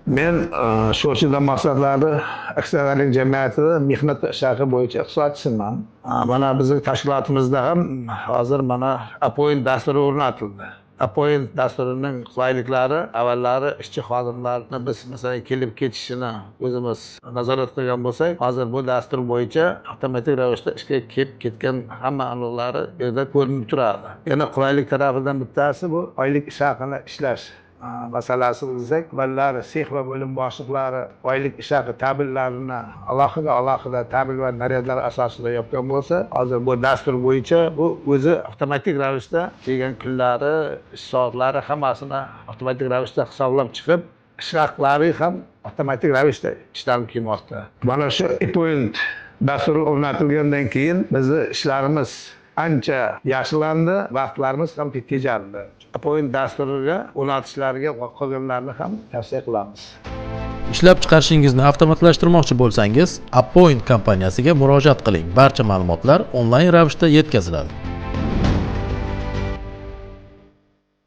Men Shoshida mahsulotlari aksiyadorlik jamiyatida mehnat va ish haqi bo'yicha iqtisodchisiman. Mana bizning tashkilotimizda ham hozir mana Apoint dasturi o'rnatildi. Apoint dasturining qulayliklari, avvallari ishchi xodimlarni biz, masalan, kelib ketishini o'zimiz nazorat qilgan bo'lsak, hozir bu dastur bo'yicha avtomatik ravishda ishga kelib ketgan hamma aniqlari bu yerda ko'rinib turadi. Yana qulaylik tarafidan bittasi bu oylik ish haqini ishlash masalasi desak, avvallari sex va bo'lim boshliqlari oylik ish haqi tabellarini alohida alohida tabel va naryadlar asosida yopgan bo'lsa, hozir bu dastur bo'yicha bu o'zi avtomatik ravishda kelgan kunlari, ish soatlari, hammasini avtomatik ravishda hisoblab chiqib, ish haqlari ham avtomatik ravishda ishlanib kelmoqda. Mana shu Apoint dasturi o'rnatilgandan keyin bizni ishlarimiz ancha yaxshilandi, vaqtlarimiz ham tejaldi. Apoint dasturiga o'rnatishlariga qolganlarni ham tavsiya qilamiz. Ishlab chiqarishingizni avtomatlashtirmoqchi bo'lsangiz, Appoint kompaniyasiga murojaat qiling. Barcha ma'lumotlar onlayn ravishda yetkaziladi.